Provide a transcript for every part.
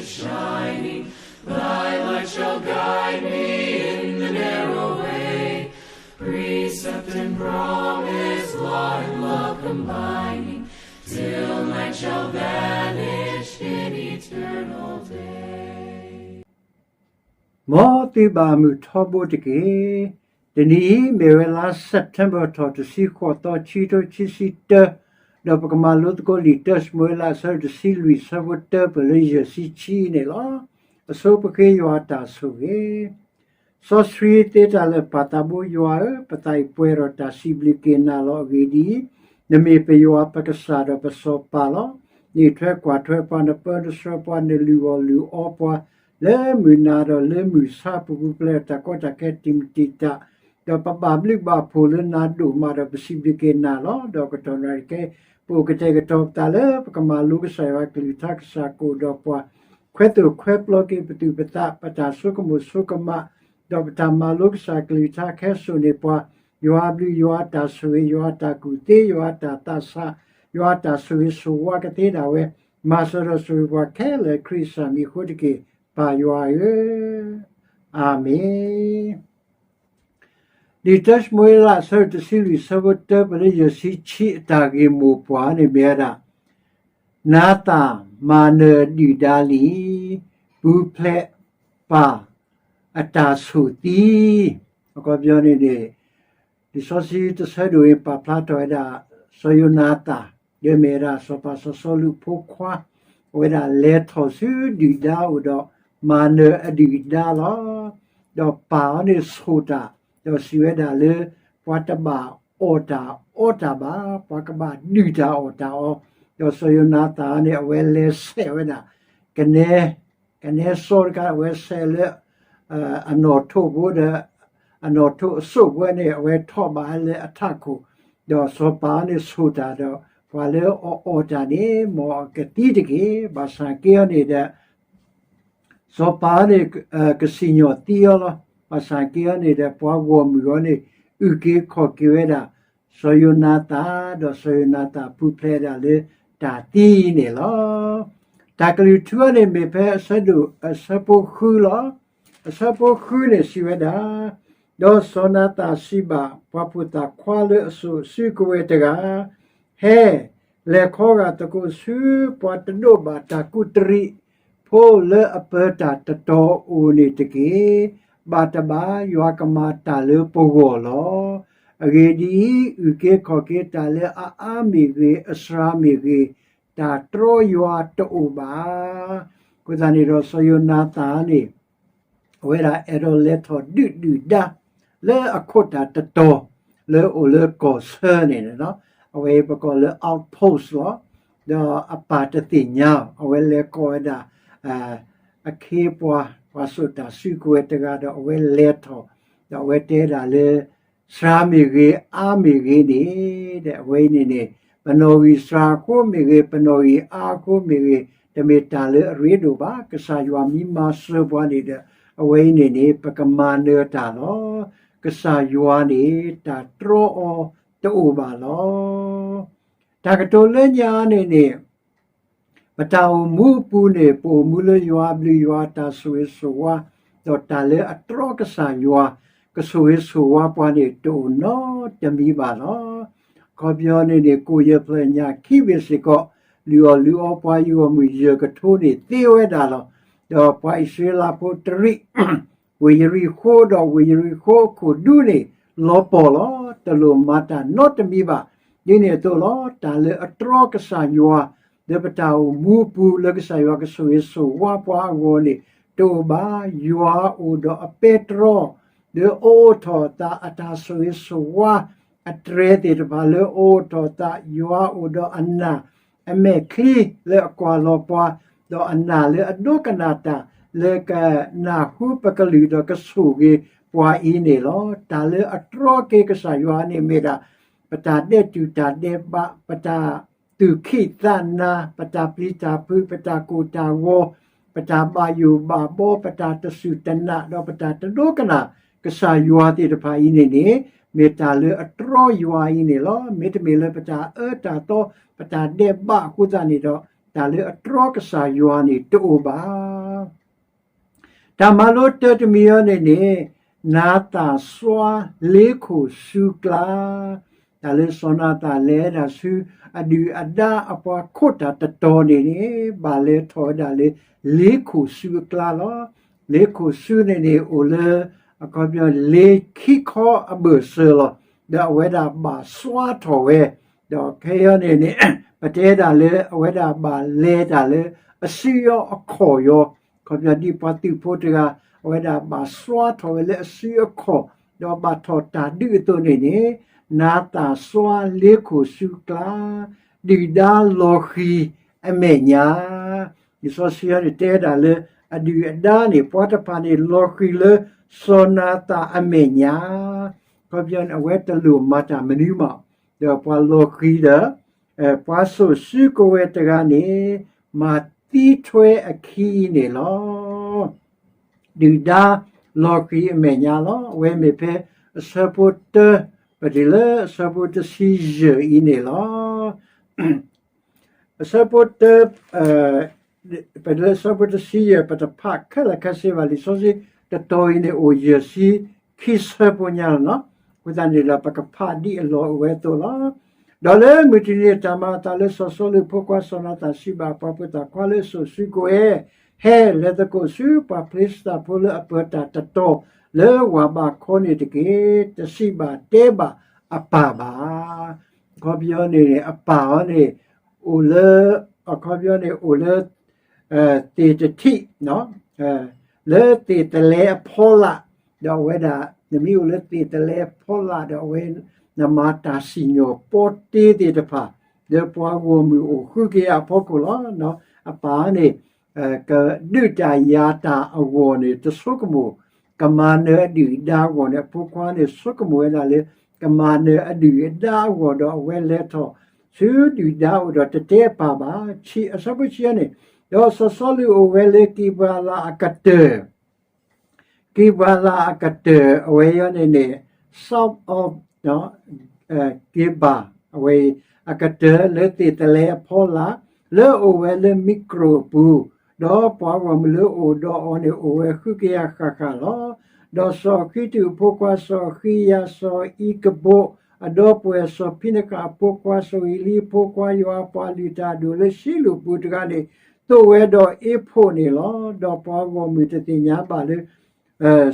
shining, thy light shall guide me in the narrow way. Precept and promise, law and love combining, till night shall vanish in eternal day. မ်သုဘၣ်မုာ်ထီဘိတက့ၢ်. တနံၤအံၤ မ့ၢ်ဝဲလါ September ထီၣ်တဆံဃိးသီ ခံကထိခံဆံတၢ, ဒီးပကမၤလိသကိးလံာ်တၢၡမူၤအ့လး အဆၢဒိၣ်တဆံလွံၢ် ဆၢဖိတၢပၢၢ်လၢယဲၢ်ဆံခံန့ၣ်လီၤ. အဆိပဃ့ယွၤအတၢ်ဆိၣ်ဂ့ၤ စီဆှံသ့တၢ်လၢာ် ပၢ်သးဘိယွၤဧၢ, ပသးအံၤပှဲၤဒီးတၢ်စံးဘျုးက့ၤနၤလီၤ. အဂ့ၢ်ဒ်အံၤ, နမ့ၢ်ပယွၤပကစၢ်ဒီးပစီၤပၤလီၤ. နအံးထွဲကွၢ်ထွဲပှၤ, နပၢနဆှၢပှၤ, နလုၢ်အီၣ်လုၢ်အီပှၤ လၢမုၢ်နၤဒီးလၢမုၢ်ဆါ, ပပူၤဖျဲးတၢ်ကီတၢ်ခဲတံာ်မုၢ်တံာ်တာ်, ဒီးပဘၣ်ဘျုးဘၣ်ဖှိၣ်လၢနၤဒိၣ်မးဒီး ပစံးဘျုးက့ၤနၤလီၤ. ဒီးကတီၢ်နၣ်ရံၣ်ခဲအံၤ ပအိၣ်ကတဲာ်ကတီၤပသးလၢ ပကမၤလိကစၢ်ယွၤအကလုၢ်ကထါ, ကစၢ်ကအိၣ်ဒီးပှၤ, ခွဲသိၣ်ခွဲပျီက့ၤပသူၣ်ပသး, ပတၢ်ဆိကမိၣ်ဆိကမး, ဒီးပတၢ်မၤလိကစၢ်အကလုၢ်ကထါ ကဟဲစိာ်န့ၢ်ပှၤ ယွၤအဘျုး, ယွၤအတၢ်ဆိၣ်ဂ့ၤ, ယွၤအတၢ်ကူၣ်သ့, ယွၤအတၢ်သးဆး, ယွၤအတၢ်ဆိၣ်ဂ့ၤဆိၣ်ဝါကသ့ဒၣ်ဝဲ, မၤစၢၤဒီးဆိၣ်ဂ့ၤပှၤခဲလၢာ် ခရံာ်အမံၤအဃိတက့ၢ်, ပၢ်ယွၤဧၢ, အၤမ့ၣ်. လံာ်တၢၡမူၤအ့လး အဆၢဒိၣ်တဆံလွံၢ် ဆၢဖိတၢပၢၢ်လၢယဲၢ်ဆံခံ အတၢ်ဂ့ၢ်မိၢ်ပှၢ်န့ၣ်မ့ၢ်ဝဲဒၣ်, နၤသၣ်မၤနၢၤဒုၣ်ဒါလံ, ပူၤဖျဲးပၢ်အတၢ်ဆိၣ်သံ. အခီပညီန့ၣ်န့ၣ် လံာ်စီဆှံတဆၢဒိၣ်အံၤ ပာ်ဖျါထီၣ်ဝဲဒၣ် စီၤယိၤနၤသၣ် ဒီးမ့ၢ်ဝဲဒၣ်စီၤပၤစီၤစီလူးအဖိခွါ, အဝဲဒၣ်လဲၤထီၣ်ဆူဒုၣ်ဒါအအိၣ်ဒီး မၤနၢၤအဒုၣ်ဒါလီၤ. ဒီးပၢ်အီၤန့ၣ်ဆိၣ်တၢ်, ဒီးစံးဝဲဒၣ်လၢ ပှၤတဘၣ်အီၣ်တၢ်အီတၢ်ဘၣ်, ပှၤကဘၣ်ဒုၣ်တၢ်အီၣ်တၢ်အီ, ဒီးစီၤယိၤနၤသၣ်န့ၣ် အဝဲလဲၤဆဲးဝဲဒၣ် ကနဲ ကနဲစီတခါ အဝဲဆဲးလၢ အနီၣ်ထိးဖိဒီး အနီၣ်ထိးအစိၣ်ဖိန့ၣ် အဝဲထီၣ်ဘၣ်လၢအထးခိၣ်, ဒီးစီၤပၤန့ၣ်ဆိၣ်တၢ်ဒီး ပှၤလၢအအီၣ်တၢ်န့ၣ် မ်အကသံတက့ၢ်. ဘၣ်ဆၣ်က့အီၤန့ၣ်ဒီး စီၤပၤန့ၣ် ကစံၣ်ညီၣ်သံအီၤလီၤ. ဘၣ်ဆၣ်က့အီၤန့ၣ်ဒီး ပှၤဂီၢ်မုၢ်အီၤန့ၣ် အုၣ်က့ၤခီၣ်က့ၤဝဲဒၣ် စီၤယိၤနၤသၣ်, ဒီးစီၤယိၤနၤသၣ်ပူၤဖျဲးဒၣ်လၢတၢ်သံန့ၣ်လီၤ. တၢ်ကလုၢ်ထူအီၤန့ၣ်မ့ၢ်ဖဲအဆၢဒိၣ် အဆၢဖိဃုလီၤ. အဆၢဖိဃုန့ၣ်စံးဝဲဒၣ်, ဒီးစီၤနၤသၣ်စံးဘၣ် ပှၤဖိသၣ်ခွါလၢအစိာ်စုကဝဲၤတဂၤ, ဟဲ, လဲၤခီဂာ်သကိးဆူပှၤတဒိးဘၣ်တၢ်ကူးတရံးဖိလၢအပၢတၢ်တတီၤအအိၣ်န့ၣ်တက့ၢ်. ဘၣ်တဘၣ် ယွၤကမၤတၢ်လၢပဂီၢ်လီၤ. အဂ့ၢ်ဒ်အံၤ, အုၣ်က့ၤခီၣ်က့ၤတၢ်လၢအအါမ့ၢ်ဂ့ၤ, အစှၤမ့ၢ်ဂ့ၤ, တၢ်တြီယွၤတအိၣ်ဘၣ်. အဃိသတးန့ၣ်ဒီး စီၤယိၤနၤသၣ်န့ၣ် အဝဲဒၣ်အဲၣ်ဒိးလဲၤထီၣ်ဒုးဒုၣ်ဒါ လၢအခိၣ်တၢ်တတီၤ လၢအအိၣ်လၢကီၢ်ဆၢန့ၣ်လီၤ. အဝဲအံၤပကိးလၢ outpost လီၤ. ဒီးအပၢ်တသ့ၣ်ညါ, အဝဲလဲၤကိးဝဲဒၣ် အခ့အပှၤ ပှၤစိာ်တၢ်စုကဝဲၤတဂၤဒီး အဝဲလဲၤထီၣ်, ဒီးအဝဲတဲဒၣ်လၢ စှၤမ့ၢ်ဂ့ၤ, အါမ့ၢ်ဂ့ၤန့ၣ်, ဒီးအဝဲအံၤန့ၣ်န့ၣ် ပနီၣ်ဂံၢ်စှၤအဃိမ့ၢ်ဂ့ၤ, ပနီၣ်ဂံၢ်အါအဃိမ့ၢ်ဂ့ၤ, တမ့ၢ်တၢ်လၢအရ့ဒိၣ်ဘၣ်. ကစၢ်ယွၤမ့ၢ်မၤစၢၤပှၤန့ၣ်ဒီး အဝဲအံၤန့ၣ်န့ၣ် ပကမၤနၢၤတၢ်လီၤ. ကစၢ်ယွၤန့ၣ် တၢ်တြီအီၤတအိၣ်ဘၣ်လီၤ. တၢ်ကတိၤလၢညါန့ၣ်န့ၣ် ပတၢ်အိၣ်မူအပူၤန့ၣ် ပအိၣ်မူလၢယွၤအဘျုးယွၤအတၢ်ဆိၣ်ဂ့ၤဆိၣ်ဝါ, ဒီးတၢ်လၢအတြီကစၢ်ယွၤ ကဆိၣ်ဂ့ၤဆိၣ်ဝါပှၤန့ၣ် တအိၣ်နီတမံၤဘၣ်လီၤ. အခီပညီန့ၣ်န့ၣ် ကိၣ်ယဲၢ်ဖျၢၣ်ညၣ်ခံဘ့ၣ်စ့ၢ်ကီး လုၢ်အီၣ်လုၢ်အီပှၤယဂီၢ်မုၢ်ယဲၢ်ကထိန့ၣ် သ့ဝဲဒၣ်လီၤ. ဒီးပှၤအံၣ်စရ့လးဖိတရံး ဝ့ၢ်ယရံၣ်ဃိ ဒီးဝ့ၢ်ယရံၣ်ဃိအခိၣ်ဒူန့ၣ် လီၤပှီၢ်လီၤ. တလိၣ်မၤတၢ်နီတမံၤဘၣ်. ဒ်န့ၣ်အသိးလီၤ. တၢ်လၢအတြီကစၢ်ယွၤ လၢပတၢ်အိၣ်မူအပူၤ လၢကစၢ်ယွၤကဆိၣ်ဂ့ၤဆိၣ်ဝါပှၤအဂီၢ်န့ၣ် တအိၣ်ဘၣ်. ယွၤအိၣ်ဒီးအပဲတြီ လၢအအိးထီၣ်အသး အတၢ်ဆိၣ်ဂ့ၤဆိၣ်ဝါ အတြဲၤသ့ၣ်တဖၣ်လၢအအိးထီၣ်အသး, ယွၤအိၣ်ဒီးအနၢ် အမဲာ်ချံလၢအကွၢ်လီၤပှၤ, ဒီးအနၢ်လၢအဒိကနၣ်တၢ် လၢကနၢ်ဟူပကလုၢ်ဒီးကဆိၣ်ဂ့ၤပှၤအံၤန့ၣ်လီၤ. တၢ်လၢအတြီက့ၤကစၢ်ယွၤန့ၣ်မ့ၢ်ဒၣ် ပတၢ်ဒဲးတူၢ်တၢ်ဒဲးဘး, ပတၢ်သူၣ်ခံးသးနၤ, ပတၢ်ပျံၤတၢ်ဖုး, ပတၢ်ကိၢ်တၢ်ဂီၤ, ပတၢ်ဘၣ်ယိၣ်ဘၣ်ဘီ, ပတၢ်တစူၢ်တနာ်, ဒီးပတၢ်တဒိကနၣ်ကစၢ်ယွၤသ့ၣ်တဖၣ်အံၤန့ၣ်န့ၣ် မ့ၢ်တၢ်လၢအတြီယွၤအံၤန့ၣ်လီၤ. မ့တမ့ၢ်လၢပတၢ်အၢတၢ်သီ ပတၢ်ဒဲးဘးအဃိသတးန့ၣ်ဒီး တၢ်လၢအတြီကစၢ်ယွၤန့ၣ်တအိၣ်ဘၣ်. တၢ်မၤလိတၢတမံၤအံၤန့ၣ်န့ၣ်, နၤသၣ်စွါလ့ခိၣ်ဆူအကျါ, တၢ်လၢစီၤနၤသၣ်လဲၤဝဲဒၣ်ဆူအဒုၣ်အဒါအပှၤခိးတၢ်တတီၤန့ၣ်န့ၣ်, ဘၣ်လဲၤထီၣ်ဝဲဒၣ်လၢလ့ခိၣ်ဆူအကျါလီၤ. လ့ခိၣ်ဆူန့ၣ်န့ၣ် အိၣ်လၢ အခီပညီလ့ခံခီအဘၢၣ်စၢၤလီၤ. ဒီးအဝဲဒၣ်ဘၣ်စွါထီၣ်ဝဲ, ဒီးခဲအံၤန့ၣ်န့ၣ် ပတဲဒၣ်လၢအဝဲဒၣ်ဘၣ်လဲၤတၢ်လၢအစုအီၤအခီၣ်ယီၤ, အခီပညီဒ်ပှၤသုးဖိတဂၤ အဝဲဒၣ်ဘၣ်စွါထီၣ်ဝဲလၢအစုအခီၣ်, ဒီးဘၣ်ထီၣ်တၢ်ဒုးအသိးန့ၣ်န့ၣ်, နၤသၣ်စွါလ့ခိၣ်ဆူကျါ, ဒုၣ်ဒါလီၤဃံၤအမဲာ်ညါ လံာ်စီဆှံန့ၣ်တဲဒၣ်လၢ အဒုၣ်အဒါန့ၣ် ပှၤတဖၣ်န့ၣ်လီၤဃံၤလၢစီၤနၤသၣ်အမဲာ်ညါ, အခီပညီန့ၣ် အဝဲတလိၣ်မၤတၢ်မနုၤမး, ဒီးပှၤလီၤဃံၤဒီး ပှၤစိာ်စုကဝဲၤတဂၤန့ၣ် မၤသံထွဲအခံအံၤန့ၣ်လီၤ. ဒုၣ်ဒါလီၤဃံၤအမဲာ်ညါလီၤ. အဝဲမ့ၢ်ဖဲအဆၢဖိတၢ, ပတုၤလၢအဆၢဖိတဆံယဲၢ်အံၤန့ၣ်လီၤ. အဆၢဖိတၢ, ပတုၤလၢအဆၢဖိတဆံယဲၢ် ပတဖးခဲလၢာ်ခဲဆ့ဘၣ် လံာ်စီဆှံတတီၤအံၤန့ၣ် အိၣ်ယဲၢ်ဆံခံဆၢဖိညါလီၤနီၤ. အဃိသတးန့ၣ်ဒီး ပကဖးဒ်အလီၢ်အိၣ်ဝဲအသိးလီၤ. ဒီးလၢမုၢ်တနံၤန့ၣ် တၢ်မၤအသးလၢစီၤစီလူးအဖိခွါစီၤနၤသၣ်စံးဘၣ်ပှၤဖိသၣ်ခွါလၢအစိာ်စုကဝဲၤ, ဟဲလဲၤသကိးဆူပှၤဖလ့ၡသးဖိလၢအပၢၤတၢ်တတီၤလၢဝၤဘးခီန့ၣ်တက့ၢ်. တစံးဘၣ်တဲဘၣ်အပၢ်ဘၣ်. အခီပညီန့ၣ် အပၢ်အီၤန့ၣ် အိၣ်လၢ, အခီပညီန့ၣ် အိၣ်လၢ သ့ၣ်တထံး, လၢသ့ၣ်တလဲအဖီလာ်, ဒီးအဝဲဒၣ် နမ့ၢ်အိၣ်လၢသ့ၣ်တလဲအဖီလာ်ဒီး အဝဲ နမၤတၢ်စံၣ်ညီၣ်ပီတ့သ့ၣ်တဖၣ် လၢပှၤဂီၢ်မုၢ်အိၣ်ဃုကယၤအဖီခိၣ်လီၤ. အပၢ်န့ၣ် ကဒုးတၢ်ယၤတၢ်အဂီၢ်န့ၣ် တဆိကမိၣ် ကမၤနၢၤအဒုၣ်အဒါအဂီၢ်န့ၣ် အဖိခွါန့ၣ် ဆိကမိၣ်ဝဲဒၣ်လၢ ကမၤနၢၤအဒုၣ်အဒါအဂီၢ်ဒီး အဝဲလဲၤထီၣ်ဆူဒုၣ်ဒါအအိၣ်ဒီး တတဲအပၢ်ဘၣ်. ဆံ, အဆၢဖိဆံန့ၣ်, ဒီးစီၤစီလူးအိၣ်ဝဲလၢကံးဘၤလးအကတၢၢ် ကံးဘၤလးအကတၢၢ် အဝဲအံၤန့ၣ်န့ၣ် south of Geba အဝဲအံၤ အကတၢၢ်လၢသ့ၣ်တလဲအဖီလာ် လၢအအိၣ်ဝဲလၢမံကြိၣ်အပူၤ, ဒီးပှၤဂီၢ်မုၢ်လၢအအိၣ်ဒီးအီၤန့ၣ် အိၣ်ဝဲဃုကယၤဃၣ်ဃၣ်လီၤ. ဒီးစီၤဃံတုးအဖိခွါ စီၤဃံယၤ စီၤအံကဘိး အဒီပုၢ်ဝဲၢ် စီၤဖံနဃးအဖိခွါ စီၤဧလံအဖိခွါ ယွၤအပှၤလုၢ်တၢ်အဒိၣ်လၢရှံလိာ်ပူၤတဂၤန့ၣ် သိၣ်ဝဲဒီးအ့းဖှိၣ်န့ၣ်လီၤ. ဒီးပှၤဂီၢ်မုၢ်တသ့ၣ်ညါဘၣ်လၢ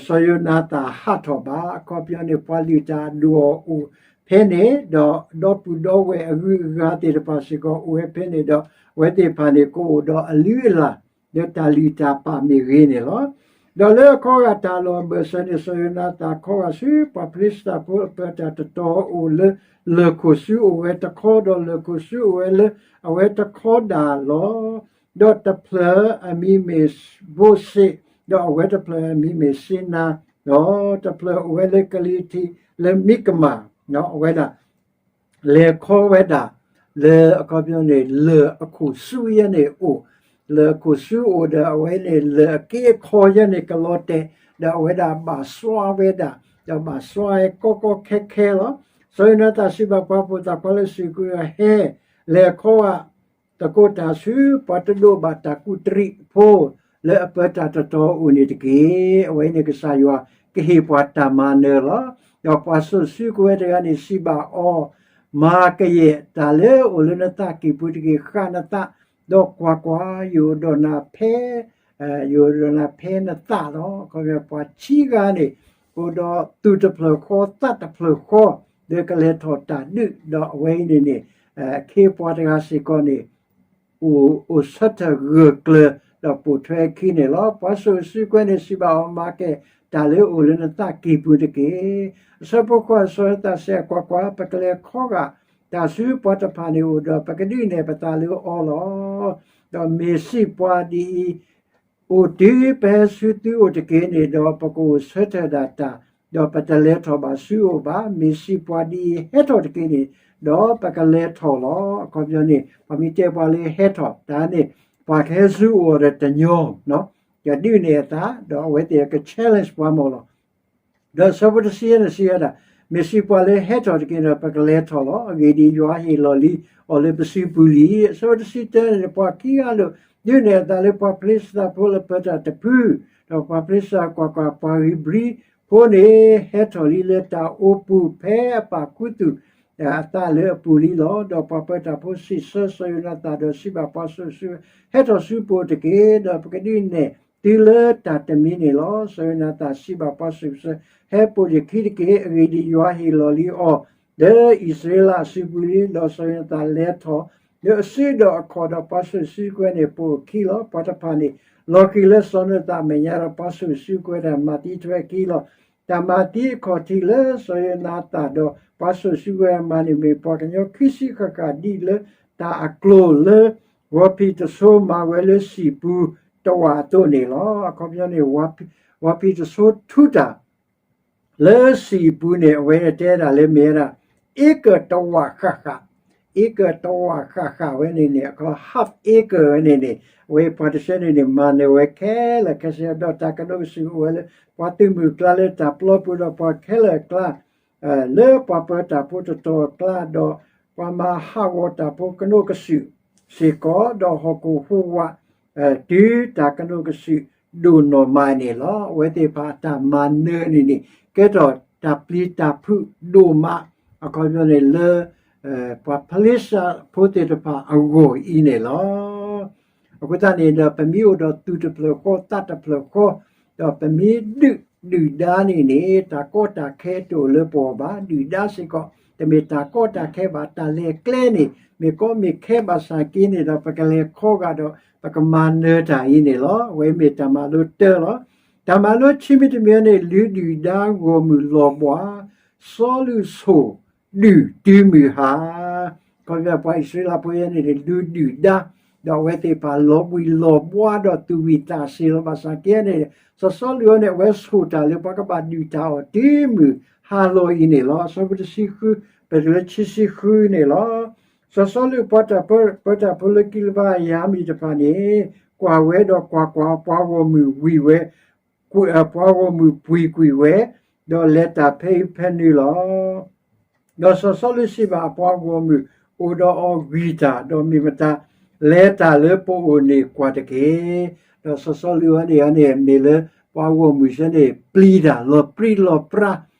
စီၤယိၤနၤသၣ်ဟးထီၣ်ဘၣ်. အခီပညီန့ၣ် ပှၤလုၢ်တၢ်အဒိၣ်အအိၣ်ဖဲန့ၣ်, ဒီးဒီပုၢ်ဒီဝဲၢ်အဂုၤအဂၤသ့ၣ်တဖၣ်စ့ၢ်ကီးအိၣ်ဝဲဖဲန့ၣ်ဒီး အဝဲသ့ၣ်တဖၣ်န့ၣ် ကအိၣ်ဒီးအလုၢ်အလၢ် လၢတၢ်လုၢ်တၢ်ပာ်မ့ၢ်ဂ့ၤန့ၣ်လီၤ. ဒီးလၢအခီဂာ်တၢ်လီၢ်အဘၢၣ်စၢၤန့ၣ် စီၤယိၤနၤသၣ်ခီဂာ်ဆူပှၤဖလ့ၡသးဖိအပၢၤတၢ်တတီၤအအိၣ်လၢလၢၢ်ခိၣ်ဆူ အိၣ်ဝဲတခီ, ဒီးလၢၢ်ခိၣ်ဆူအိၣ်ဝဲလၢအဝဲတခီဒၣ်လီၤ. ဒီးတဖျၢၣ်အမံၤမ့ၢ်ဘိၣ်စ့း, ဒီးအဝဲတဖျၢၣ်အမံၤမ့ၢ်စ့နၤ, ဒီးတဖျၢၣ်အိၣ်ဝဲလၢကလံၤထံးလၢမံကမၣ်, အဝဲဒၣ် လဲၤခီဝဲဒၣ် လၢအခီပညီန့ၣ် လၢၢ်အခိၣ်ဆူယဲန့ၣ်အိၣ်, လၢၢ်အခိၣ်ဆူအိၣ်ဒီးအဝဲန့ၣ် လၢၢ်အက့အခီယဲန့ၣ်ကလီၤတဲာ်, ဒီးအဝဲဒၣ်ဘၣ်စွါဝဲဒၣ်, ဒီးဘၣ်စွါဝဲကီကီခဲခဲလီၤ. စီၤယိၤနၤသၣ်စံးဘၣ်ပှၤဖိသၣ်ခွါလၢအစိာ်စုကဝဲၤ, ဟဲလဲၤခီဂာ် သကိးတၢ်ဆူပှၤတဒိးဘၣ်တၢ်ကူၣ်တရံးဖိ လၢအပၢၤတၢ်တတီၤအအိၣ်န့ၣ်တက့ၢ်. အဝဲန့ၣ်ကစၢ်ယွၤကဟ့ၣ်ပှၤတၢ်မၤနၢၤလီၤ. ဒီးပှၤစိာ်စုကဝဲၤတဂၤန့ၣ်စံးဘၣ်အီၤ, မၤကယဲၢ်တၢ်လၢအိၣ်လၢနသးကံၢ်ပူၤတက့ၢ်. ဃၣ်နသး, ဒီးကွၢ်ကွၢ်, ယအိၣ်ဒီးနၤဖဲ ယအိၣ်ဒီးနၤဖဲနသးလီၤ. အခီပညီ ပှၤခံဂၤန့ၣ် အိၣ်ဒီးသူၣ်တဖျၢၣ်ဃီ သးတဖျၢၣ်ဃီ လၢကလဲၤထီၣ်တၢ်ဒုး, ဒီးအဝဲအံၤန့ၣ်န့ၣ် အခ့အပှၤတဂၤစ့ၢ်ကီးန့ၣ် အိၣ်ဆၢထၢၣ်ဂၢၢ်ကျၢၤ ဒီးပိာ်ထွဲအခံန့ၣ်လီၤ. ပှၤစိာ်စုကဝဲၤန့ၣ်စံးဘၣ်အီၤ, မၤကဲတၢ်လၢအိၣ်လၢနသးကံၢ်ပူၤတက့ၢ်. အဆၢဖိဃိး, စီၤနၤသၣ်စံး, ကွၢ်ကွၢ်, ပကလဲၤခီဂာ်တၢ်ဆူပှၤတဖၣ်န့ၣ်အိၣ်ဒီး ပကဒုးနဲၣ်ပသးလၢအီၤလီၤ. ဒီးမ့ၢ်စံးပှၤဒ်အံၤ, အိၣ်တုၤပဟဲဆူသုအိၣ်တက့ၢ်န့ၣ်ဒီး ပကအိၣ်ဆၢထၢၣ်ဒၣ်တၢ်, ဒီးပတလဲၤထီၣ်ဘၣ်ဆူအအိၣ်ဘၣ်. မ့ၢ်စံးပှၤဒ်အံၤ, ဟဲထီၣ်တက့ၢ်န့ၣ်ဒီး ပကလဲၤထီၣ်လီၤ. အခီပညီန့ၣ် ပှၤမ့ၢ်တဲပှၤလၢဟဲထီၣ်တၢ်န့ၣ် ပှၤကဟဲဆူအအိၣ်ဒီးတညီ, ကဒုးနဲၣ်အသး, ဒီးအဝဲသ့ၣ်က challenge ပှၤမၢ်လီၤ. ဒီးဆၢဖိတဆံယဲၢ်န့ၣ်စံးဝဲဒၣ်, မ့ၢ်စံးပှၤလၢဟဲထီၣ်တက့ၢ်ဒီး ပကလဲၤထီၣ်လီၤ. အဂ့ၢ်ဒ်အံၤ, ယွၤဟ့ၣ်လီၤလံအီၤလၢပစုပူၤလံ. အဆၢဖိတဆံတၢန့ၣ် ပှၤခံဂၤလိာ် ဒုးနဲၣ်အသးလၢပှၤဖလ့ၡသးဖိလၢ ပၢတၢ်တဖု, ဒီးပှၤဖလ့ၡသးကွၢ်ကွၢ်, ပှၤဧ့ၤဘြံၤဖိန့ၣ် ဟဲထီၣ်လံလၢတၢ်အိၣ်ပူၤ ဖဲအပာ်ခူသူၣ်အသးလၢအပူၤလံလီၤ. ဒီးပှၤပၢတၢ်ဖိစံးဆၢစီၤယိၤနၤသၣ်ဒီးစံးဘၣ်ပှၤစိာ်စုကဝဲၤ, ဟဲထီၣ်ဆူပအိၣ်တက့ၢ်, ဒီးပကဒုးနဲၣ်သုလၢတၢ်တမံၤန့ၣ်လီၤ. စီၤယိၤနၤသၣ်စံးဘၣ်ပှၤစိာ်စုကဝဲၤ, ဟဲပအိၣ်ယခံတက့ၢ်. အဂ့ၢ်ဒ်အံၤ, ယွၤဟ့ၣ်လီၤလံအီၤ လၢအံၣ်စရ့လးအစုပူၤလံ. ဒီးစီၤယိၤနၤသၣ်လဲၤထီၣ်လၢအစုဒီးအခီၣ်ဒီး ပှၤစိာ်စုကဝဲၤန့ၣ် ပအိၣ်ခံလီၤ. ပှၤတဖၣ်န့ၣ် လီၤဃံၤလၢစီၤယိၤနၤသၣ်အမဲာ်ညါဒီး ပှၤစိာ်စုကဝဲၤတၢ်မၤသံထွဲခံလီၤ. တၢ်မၤသံအခီၣ်ထံးလၢစီၤယိၤနၤသၣ်ဒီးပှၤစိာ်စုကဝဲၤအမၤန့ၣ် မ့ၢ်ပှၤကညီခံဆံဃၣ်ဃၣ်ဒ်လၢတၢ်အကျိၤလၢ ဂီၤဖံးတဆိမၤဝဲလၢစံာ်ပူၤတဝာ်အသိးန့ၣ်လီၤ. အခီပညီန့ၣ် ဂီၤဖံးတဆိထူတၢ် လၢစံာ်ပူၤန့ၣ် အဝဲန့ၣ်တဲဒၣ်လၢမ့ၢ်ဝဲဒၣ် acre တဝာ်ဃၣ်ဃၣ်, acre တဝာ်ဃၣ်ဃၣ်ဝဲန့ၣ်န့ၣ် အခီ half acre ဝဲန့ၣ်န့ၣ် အဝဲပှၤတဆၢန့ၣ်န့ၣ် မၤနၢၤဝဲခဲလၢာ်ခဲဆ့ ဒီးတၢ်ကနိးကစုာ်အိၣ်ဝဲလၢ ပှၤသုးမုၢ်အကျါလၢတၢ်ပျီပူၤဒီးပှၤခဲလၢာ်အကျါ လၢပှၤပၢတၢ်ဖိတတီၤအကျါ ဒီးပှၤမၤဟးဂီၤတၢ်ဖိကနိးကစုာ်စ့ၢ်ကီး ဒီးဟီၣ်ခိၣ်ဟူးဝး တုၤတၢ်ကနိးကစုာ်ဒိၣ်နီၢ်မးန့ၣ်လီၤ. အဝဲသ့ၣ်တဖၣ်အတၢ်မၤနၢၤန့ၣ်န့ၣ် ကဲထီၣ်တၢ်ပျံၤတၢ်ဖုးဒိၣ်မး အခီပညီန့ၣ်လၢ ပှၤဖလ့ၡသးဖိသ့ၣ်တဖၣ်အဂီၢ်အံၤန့ၣ်လီၤ. အဃိသတးန့ၣ်ဒီး ပမ့ၢ်အိၣ်ဒီးသူၣ်တဖျၢၣ်ဃီ သးတဖျၢၣ်ဃီ ဒီးပမ့ၢ်ဒုၣ်ဒုၣ်ဒါန့ၣ်န့ၣ် တၢ်ကီတၢ်ခဲတအိၣ်လၢပဂီၢ်ဘၣ်. ဒုၣ်ဒါစ့ၢ်ကီး တမ့ၢ်တၢ်ကီတၢ်ခဲဘၣ်. တၢ်လဲၤကျဲန့ၣ် မ့ၢ်ကီမ့ၢ်ခဲဘၣ်ဆၣ်က့န့ၣ်ဒီး ပကလဲၤခီဂာ်ဒီး ပကမၤနၢၤတၢ်အံၤန့ၣ်လီၤ. အဝဲမ့ၢ်တၢ်မၤလိတၢလီၤ. တၢ်မၤလိခံမံၤတမံၤန့ၣ် လုၢ်ဒုၣ်ဒါဂီၢ်မုၢ်လီၤဘှါ စီၤလူးဆိၣ်ဒုၣ်တုၤမုၢ်ဟါ ခီပညီ ပှၤအံၣ်စရ့လးဖိယဲန့ၣ်န့ၣ် လုၢ်ဒုၣ်ဒါ ဒီးအဝဲသ့ၣ်တဖၣ်လီၤဘှံးလီၤဘှါဒီးသူၣ်ဝံၣ်သးစ့ၤလီၤ. ဘၣ်ဆၣ်က့န့ၣ် စီၤစီလူးအံၤန့ၣ် အဝဲဆိၣ်တၢ်လၢပှၤကဘၣ်ဒုၣ်တၢ်အီၤတုၤမုၢ်ဟါလီၤအံၤန့ၣ်လီၤ. အဆၢဖိတဆံဃု ပတုၤလၢခံဆံဃုန့ၣ်လီၤ. စီၤစီလူးပှၤတၢ်ပၢတၢ်ဖိလၢကံလဘါအယၤမံၤတဖၣ်န့ၣ် ကွၢ်ဝဲဒီးကွၢ်ကွၢ်, ပှၤဂီၢ်မုၢ်ဝံၣ်ဝဲ ပှၤဂီၢ်မုၢ်ပှံၤကွံာ်ဝဲ, ဒီးလဲၤတၢ်ဖဲအံၤဖဲနုာ်လီၤ. ဒီးစီၤစီလူးစံးဘၣ်အပှၤဂီၢ်မုၢ်အိၣ်ဒီးအီၤဂံၢ်တၢ်, ဒီးမ့ၢ်မတၤလဲၤတၢ်လၢပအိၣ်န့ၣ်ကွၢ်တက့ၢ်. ဒီးစီၤစီလူးအံၤန့ၣ်န့ၣ် မ့ၢ်လၢပှၤဂီၢ်မုၢ်စ့ၢ်န့ၣ် ပျံၤတၢ်လီၤပြံလီၤပြါ,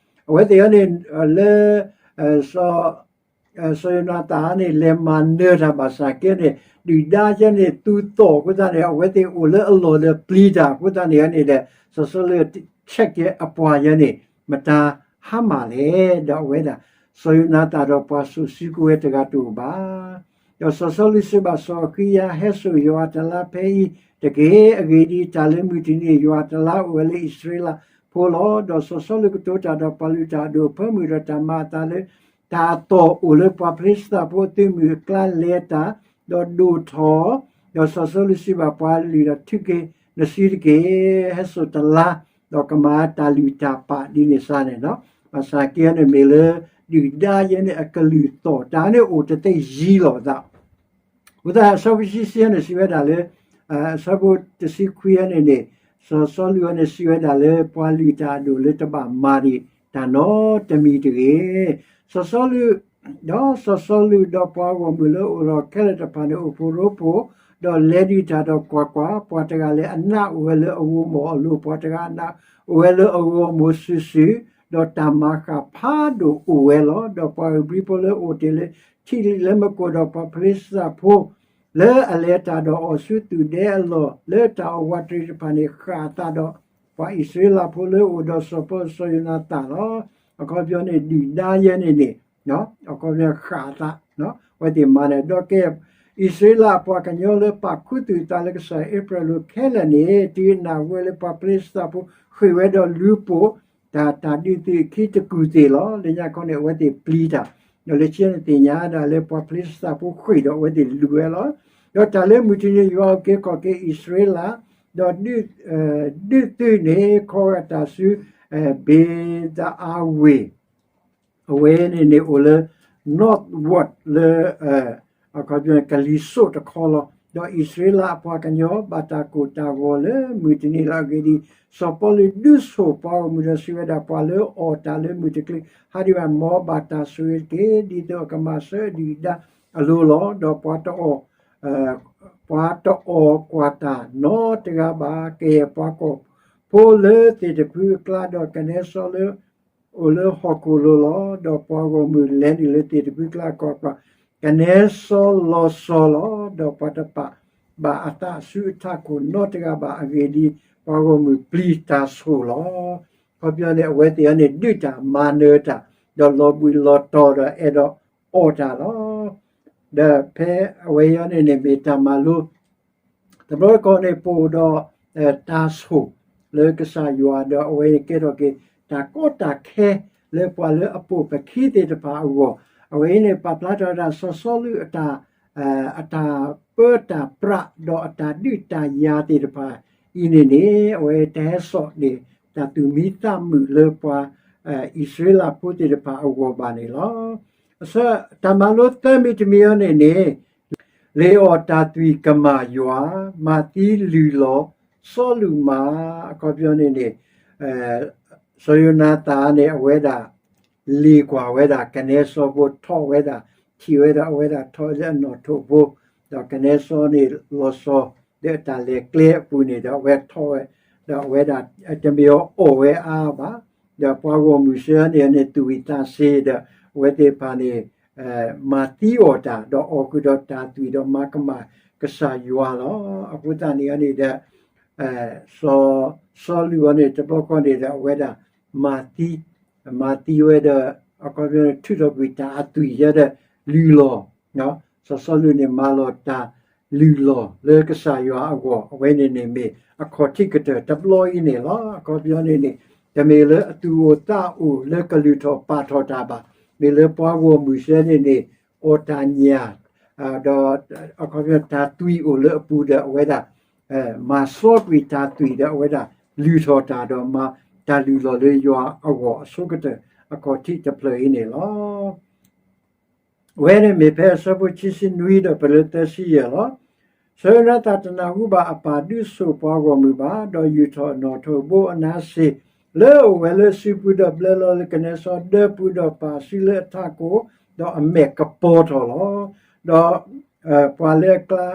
အဝဲသ့ၣ်အံၤန့ၣ် လၢ စီၤယိၤနၤသၣ်န့ၣ် လဲၤမၤနၢၤတၢ်ဘၣ်ဆၣ်က့န့ၣ် ဒုၣ်ဒါယဲန့ၣ် သူသီၣ်အဃိသတးန့ၣ် အဝဲသ့ၣ်အိၣ်လၢအလီၢ်လၢပျံၤတၢ်အဃိသတးန့ၣ်န့ၣ်ဒီး စီၤစီလူး check က့ၤအပှၤယဲန့ၣ် မတၤဟါမၢ်လဲၣ်. ဒီးအဝဲဒၣ် စီၤယိၤနၤသၣ်ဒီးပှၤစိာ်စုကဝဲၤတဂၤတအိၣ်ဘၣ်. ဒီးစီၤစီလူးစံးဘၣ်စီၤဃံယၤ, ဟဲစိာ်ယွၤအတလါဖဲအံၤတက့ၢ်. အဂ့ၢ်ဒ်အံၤ, တၢ်လၢမုၢ်တနံၤန့ၣ် ယွၤအတလါအိၣ်ဝဲလၢအံၣ်စရ့လးဖိလီၤ. ဒီးစီၤစီလူးကတိၤတၢ်ဒီးပှၤလုၢ်တၢ်အဒိၣ်အဖၢမုၢ်ဒီးတၢ်မၤအသးလၢ တၢ်အသီၣ်အိၣ်လၢပှၤဖလ့ၡသးဖိအသုးမုၢ်အကျါလဲၤတၢ်, ဒီးဒိၣ်ထီၣ်, ဒီးစီၤစီလူးစံးဘၣ်ပှၤလုၢ်ဒီး ထုးက့ၤနစုတက့ၢ်, ဟဲစိာ်တလါ, ဒီးကမၤတၢ်လုၢ်တၢ်ပာ်ဒ်န့ၣ်စ့ၢ်န့ၣ်လီၤ. ဘၣ်ဆၣ်က့န့ၣ်မ့ၢ်လၢ ဒုၣ်ဒါယဲန့ၣ်အကလုၢ်သီၣ်တၢ်န့ၣ်အိၣ်တသ့ယံၤလိာ်သး အဃိသတး အဆၢဖိခံဆံယဲန့ၣ် စံးဝဲဒၣ်လၢ အဆၢဖိတဆံခွံယဲန့ၣ်န့ၣ် စီၤစီလူးအံၤန့ၣ် စံးဝဲဒၣ်လၢ ပှၤလုၢ်တၢ်အဒိၣ်လၢတဘၣ်မၤဒံးတၢ်နီတမံၤတဂ့ၤ. စီၤစီလူး ဒီးစီၤစီလူးဒီးပှၤဂီၢ်မုၢ်လၢအိၣ်ဒီးခဲလၢာ်တဖၣ်န့ၣ် အိၣ်ဖှိၣ်ရိဖှိၣ်, ဒီးလဲၤဒုးတၢ်ဒီးကွၢ်ကွၢ်, ပှၤတဂၤလၢအနးအိၣ်ဝဲလၢအဂီၢ်မီၢ်အလိၤ, ပှၤတဂၤအနးအိၣ်ဝဲလၢအဂီၢ်မီၢ်စုာ်စုာ်, ဒီးတၢ်မၤဃၣ်ဖးဒိၣ်အိၣ်ဝဲလီၤ. ဒီးပှၤဧ့ၤဘြံၤဖိလၢအိၣ်တ့ၢ်လၢထံလံာ်လၢမကိာ်ဒီးပှၤဖလ့ၡသးဖိ လၢအလဲၤတၢ်ဒီးအီၤဆူသူၣ်ဒဲအလီၢ် လၢတၢ်အိၣ်ဝးတရံးတဖၣ်န့ၣ် ဃၣ်အသးဒီး ပှၤအံၣ်စရ့လးဖိလၢအိၣ်ဒီးစီၤပီလူးစီၤယိၤနၤသၣ်လီၤ. အခီပညီန့ၣ် ဒုၣ်ဒါယဲန့ၣ်န့ၣ် အခီပညီဃၣ်အသး အဝဲသ့ၣ်မၤနၢၤဒီးကဲ အံၣ်စရ့လးအပှၤကညီလၢပာ်ခူသူၣ်အသးလၢကစၢ်အ့ဖြံလိၤခဲလၢာ်န့ၣ် တုၤအနၢ်ဟူဝဲလၢပှၤဖလ့ၡသးဖိဃ့ၢ်ဝဲဒီးလူၤပိာ် တၢ်တၢ်ဒုးသုးအခံတကူၣ်သ့ၣ်လီၤ. လၢညါခီန့ၣ် အဝဲသ့ၣ်ပျံၤတၢ်, ဒီးလၢခံန့ၣ်သ့ၣ်ညါဒၣ်လၢပှၤဖလ့ၡသးဖိဃ့ၢ်ဒီးအဝဲသ့ၣ်လူၤဝဲလီၤ. ဒီးတၢ်လၢမုၢ်တနံၤယွၤအုၣ်က့ၤခီၣ်က့ၤအံၣ်စရ့လး, ဒီး ဒုးသုးန့ၣ် ခီဂာ်တၢ်ဆူ ဘ့ၤသအါဝ့ၢ် အဝဲန့ၣ်န့ၣ်အိၣ်လၢ northward လၢ အခီပညီကလံၤစိးတခီလီၤ. ဒီးအံၣ်စရ့လးအပှၤကညီဘၣ်တၢ်ကိၢ်တၢ်ဂီၤလၢမုၢ်တနံၤလီၤ. အဂ့ၢ်ဒ်အံၤ, စီၤပီလူးဒုးဆိၣ်ပှၤဂီၢ်မုၢ်ဒီးစံးဝဲဒၣ်, ပှၤလၢအီၣ်တၢ်လၢမုၢ်တချုးဟါဒံးဘၣ် မ်ဘၣ်တၢ်ဆိၣ်ဂ့ၤတက့ၢ်, ဒ်သိးအကမၤစၢၤအဒုၣ်အဒါအလိၤလီၤ. ဒီးပှၤတအီၣ် ပှၤတအီၣ်ကွၢ်တၢ်နီတဂၤဘၣ်. ကယဲၢ်ပှၤကီၢ်ဖိလၢသ့ၣ်တဖုအကျါ, ဒီးကနဲစီလၢ အိၣ်လၢဟီၣ်ခိၣ်လိၤလီၤ. ဒီးပှၤဂီၢ်မုၢ်လဲၤနုာ်လၢသ့ၣ်တဖုအကျါ ကွၢ်ကွၢ်, ကနဲစီလီၤစီလီၤ. ဒီးပှၤတပာ်ဘၣ်အသးဆူအထးခိၣ်နီတဂၤဘၣ်. အဂ့ၢ်ဒ်အံၤ, ပှၤဂီၢ်မုၢ်ပျံၤတၢ်ဆိၣ်လီၤ. အခီပညီန့ၣ် အဝဲသ့ၣ်အံၤန့ၣ် ဒုးတၢ်မၤနၢၤတၢ်, ဒီးလီၤဘှံးလီၤတီၤဒီးအဲၣ်ဒိးအီၣ်တၢ်လီၤ. ဒီးဖဲအဝဲအံၤန့ၣ်န့ၣ် မ့ၢ်တၢ်မၤလိ တဘျီတခီၣ်န့ၣ် ပအိၣ်ဒီး တၢ်ဆိၣ်လၢကစၢ်ယွၤ ဒီးအဝဲန့ၣ်ကဲထီၣ်က့ၤ တၢ်ကီတၢ်ခဲလၢပှၤလၢအပိာ်ပခံသ့ၣ်တဖၣ်အဂီၢ်, အဝဲအံၤန့ၣ် ပာ်ဖျါထီၣ်ဝဲဒၣ်စီၤစီလူးအတၢ် အတၢ်ပၢတၢ်ပြး ဒီးအတၢ်ဒုးတၢ်ယၤသ့ၣ်တဖၣ်အံၤန့ၣ်န့ၣ် အဝဲတဟဲစိာ်န့ၢ် တၢ်သူၣ်မံသးမုာ်လၢပှၤ အံၣ်စရ့လးဖိသ့ၣ်တဖၣ်အဂီၢ်ဘၣ်န့ၣ်လီၤ. အဆၢ တၢ်မၤလိသၢမံၤတမံၤအံၤန့ၣ်န့ၣ် လ့ၤအီၣ်တၢ်သွံၣ်ကမၣ်ယွၤ, မၤသံလုၢ်လီၢ်စီလူးမး, အခီပညီန့ၣ်န့ၣ် စီၤယိၤနၤသၣ်န့ၣ် အဝဲဒၣ် လ့ၣ်ကွၢ်ဝဲဒၣ် ကနဲစီဖိထီၣ်ဝဲဒၣ်, ထံၣ်ဝဲဒၣ်အဝဲဒၣ်ထီၣ်လၢအနီၣ်ထိးဖိ, ဒီးကနဲစီန့ၣ်လီၤစီၤ လၢအတၢ်လဲၤကျဲအပူၤန့ၣ်ဒီး အဝဲထီၣ်ဝဲ, ဒီးအဝဲဒၣ်တမ့ၢ်အီၤအီၣ်ဝဲအါဘၣ်, ဒီးပှၤဂီၢ်မုၢ်စ့ၢ်န့ၣ်န့ၣ် သူၣ်ဝံၣ်သးစ့ၤဒီး အဝဲသ့ၣ်တဖၣ်န့ၣ် မၤသံအီၣ်တၢ် ဒီးအီၣ်ဃုာ်ဒီးတၢ်သွံၣ်ဒီးမၤကမၣ်ကစၢ်ယွၤလီၤ. အဃိသတးန့ၣ်န့ၣ်ဒီး စီၤစီလူးအံၤန့ၣ် တဘျီဃီန့ၣ်ဒီး အဝဲဒၣ်မၤသံ, မၤသံဝဲဒီး အခီပညီန့ၣ် ထုးထီၣ်ကွံာ်တၢ်အသွံၣ်ယဲဒီးလုၢ်လီၢ်, စီၤစီလူးန့ၣ် မၤလီၤတၢ်လုၢ်လီၢ်လၢကစၢ်ယွၤအဂီၢ်, အဝဲန့ၣ်န့ၣ်မ့ၢ်အခီၣ်ထံးကတၢၢ်တဘျီအံၤန့ၣ်လီၤ. အခီပညီန့ၣ်န့ၣ် တမ့ၢ်လၢအသူၣ်အိၣ်သးအိၣ်လၢကလုၢ်ထီၣ်ပာ်ထီၣ်တၢ်ဘၣ်, မ့ၢ်လၢပှၤဂီၢ်မုၢ်စ့ၢ်န့ၣ်န့ၣ် အီၣ်တၢ်ညၣ် ဒီးအခီပညီတၢ်သွံၣ်အိၣ်လၢအပူၤဒီး အဝဲဒၣ် မၤစီကွံာ်တၢ်သွံၣ်ဒီး အဝဲဒၣ်လုၢ်ထီၣ်တၢ်ဒီးမၤတၢ်လုၢ်လီၢ်လၢယွၤအဂီၢ်အဆိကတၢၢ် အခီၣ်ထံးတဖျၢၣ်အံၤန့ၣ်လီၤ. အဝဲန့ၣ်မ့ၢ်ဖဲအဆၢဖိခံဆံနွံဒီးပလၢသၢဆံယဲၢ်လီၤ. စီၤယိၤနၤသၣ်တနၢ်ဟူဘၣ်အပၢ်ဒုးဆိၣ်ပှၤဂီၢ်မုၢ်ဘၣ်, ဒီးယူာ်ထီၣ်နီၣ်ထိးဘိအနါစ့ၤ လၢအအိၣ်ဝဲလၢစုပူၤဒီးဘျၢလီၤလၢကနဲစီဒၢပူၤ ဒီးပာ်စုလၢအထးခိၣ်, ဒီးအမဲာ်ကပီၤထီၣ်လီၤ. ဒီး ပှၤလၢအကျါ